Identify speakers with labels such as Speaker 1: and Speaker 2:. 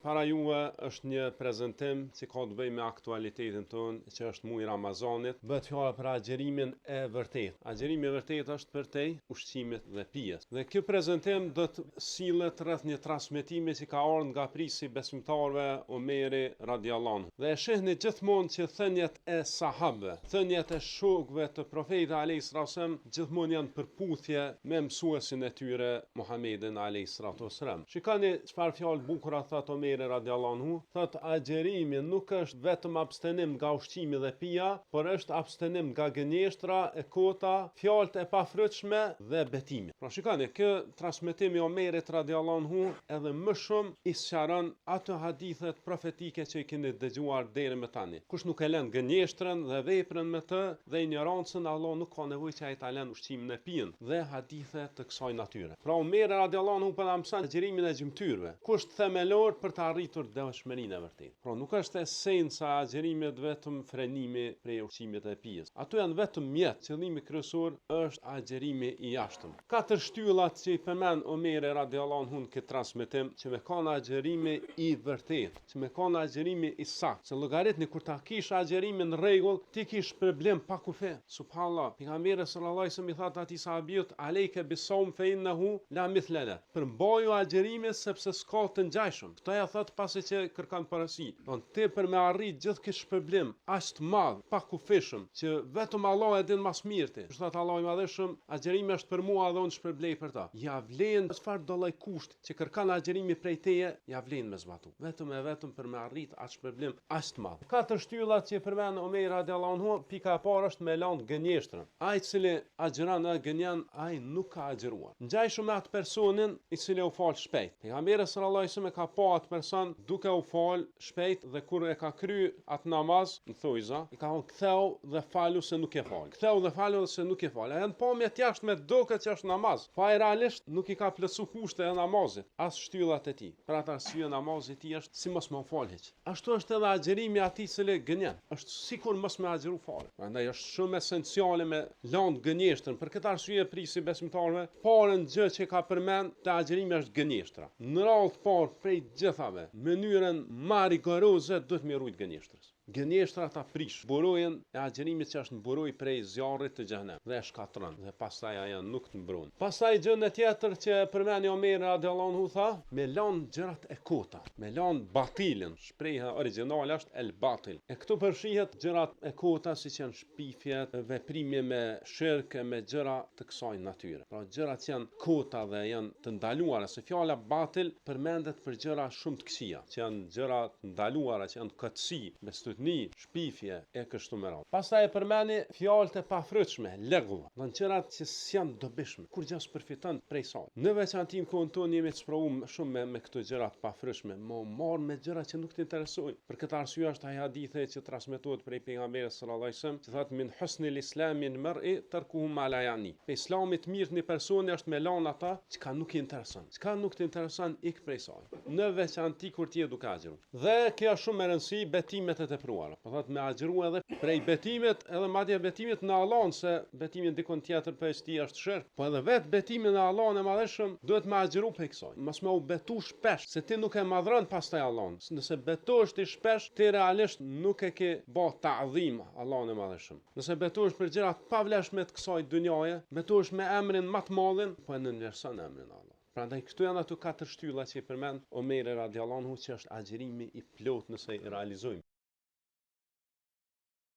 Speaker 1: Para juve është një prezentim që ka të bëjë me aktualitetin tonë, që është muaji i Ramazanit. Bëhet fjala për agjerimin e vërtetë. Agjërimi i vërtetë është përtej ushqimit dhe pijes. Dhe ky prezentim do të sillet rreth një transmetimi që ka ardhur nga prijësi i besimtarëve Omeri radijallahu anhu. Dhe e shihni gjithmonë që thëniet e sahabëve, thëniet e shokëve të Profetit alejhi salatu ves selam gjithmonë janë në përputhje me mësuesin e tyre Muhamedin alejhi salatu ves selam. Shikoni çfarë fjalë bukura thotë Omeri radijallahu anhu, thotë agjërimi nuk është vetëm abstenim nga ushqimi dhe pija, por është abstenim nga gënjeshtra, e kota, fjalët e pafrytshme dhe betimi. Pra shikoni, ky transmetim i Omerit radijallahu anhu edhe më shumë i sqaron ato hadithet profetike që i keni dëgjuar deri më tani. Kush nuk e lën gënjeshtrën dhe veprën me të dhe injorancën, Allahu nuk ka nevojë që ai ta lën ushqimin e pijen dhe hadithe të kësaj natyre. Pra Omeri radijallahu anhu po na mëson agjërimin e gjymtyrëve, kusht themelor për të arritur devotshmërinë e vërtetë. Pra nuk është esenca e agjërimit vetëm frenimi prej ushqimit e pijes. Ato janë vetëm mjet, qëllimi kryesor është agjërimi i jashtëm. Katër shtyllat që i përmend Omeri radijallahu anhu në këtë transmetim, që me kanë agjërimi i vërtetë, që me kanë agjërimi i saktë, se llogaritni kur ta kish agjërimin në rregull, ti ki shpërblim pa kufi. Subhanallah, Pejgamberi sallallahu alejhi ve sellem i thotë atij sahabiut, Alejke bis-saum fe innehu la mithle leh. Përmbaju agjërimit sepse s'ka të ngjajshëm. Këtë ia thotë pasi që kërkon porosi. Domethënë ti për me arrit gjithë këtë shpërblim aq të madh, pakufishëm, që vetëm Allahu e din ma së mirti. Siç thotë Allahu i Madhërishëm, agjërimi është për mua dhe unë shpërblej për të. Ja vlen çfarëdo lloj kushti që kërkon agjërimi prej teje, ja vlen me zbatu. Vetëm e vetëm për me arrit atë shpërblim aq të madh. Katër shtyllat që i përmend Omeri radijallahu anhu, pika e parë është me lanë gënjeshtrën. Ai i cili agjëron dhe gënjen, ai nuk ka agjëruar. Ngjajshëm me atë personin i cili u fal shpejt. Pejgamberi sallallahu alejhi ve sellem e ka pa atë person duke u fal shpejt dhe kur e ka kry atë namaz, në thojza, i ka thonë ktheu dhe falu se nuk je fal. Ktheu dhe falu se nuk je fal. Ajo në pamje të jashtme duket që është namaz, po ai realisht nuk i ka plotësu kushtet e namazit, as shtyllat e tij. Për atë arsye namazi i tij është si mos me u fal hiç. Ashtu është edhe agjërimi i atij i cili gënjen. Është sikur mos me agjëru fare. Prandaj është shumë esenciale me lanë gënjeshtrën. Për këtë arsye prijësi i besimtarëve, parën gjë që ka përmend te agjërimi është gënjeshtra. Në radhë të parë prej gjithave, mënyrën ma rigoroze duhet me rujt gënjeshtrës. Gënjeshtra ta prish mburojën e agjërimit që është mburojë prej zjarrit të xhehenemit dhe e shkatërron dhe pastaj ajo nuk të mbron. Pastaj gjënë tjetër që e përmendi Omeri radijallahu anhu tha, me lanë gjërat e kota, me lanë batilin, shprehja origjinale është el batil. E këtu përfshihet gjërat e kota siç janë shpifjet, veprimi me shirk e me gjëra të kësaj natyre. Pra gjërat që janë kota dhe janë të ndaluara, se fjala batil përmendet për gjëra shumë të këqija, që janë gjëra të ndaluara, që janë kotësi, bestytni, shpifje e kështu me radhë. Pastaj e përmendi fjalët e pafrytshme, lagw, do të gjërat që s'janë të dobishme, kurrgjë s'përfiton prej saj. Në veçanti në kohën tonë jemi të sprovuar shumë me me këto gjëra të pafrytshme, me u marrë me gjëra që nuk të interesojnë. Për këtë arsye është ai hadithi që transmetohet prej Pejgamberit sallallahu alejhi ve sellem, që thotë min husnil islamil mer'i terkuhu ma la ja'ni. Prej islamit të mirë të një personi është me lanë ata çka nuk i intereson. Çka nuk të intereson ik prej saj. Në veçanti kur ti je duke agjëru. Dhe kjo është shumë me rëndësi betimet e tepruara. Po thotë me agjëru edhe prej betimit, edhe madje betimit në Allahun se betimi dikun tjetër përveç tij është shirk. Po edhe vetë betimi në Allahun e Madhërishëm duhet me agjëru prej kësaj. Mos me u betu shpesh, se ti nuk e madhron pastaj Allahun. Nëse betohesh ti shpesh, ti realisht nuk e ke ba ta'dhim Allahun e Madhërishëm. Nëse betohesh për gjëra të pavlefshme të kësaj dynjaje, betohesh me emrin ma të madhin, po e nënvlerëson emrin e Allahut. Prandaj këto janë ato katër shtylla që i përmend Omeri radijallahu anhu që është agjërimi i plotë nëse i realizojmë.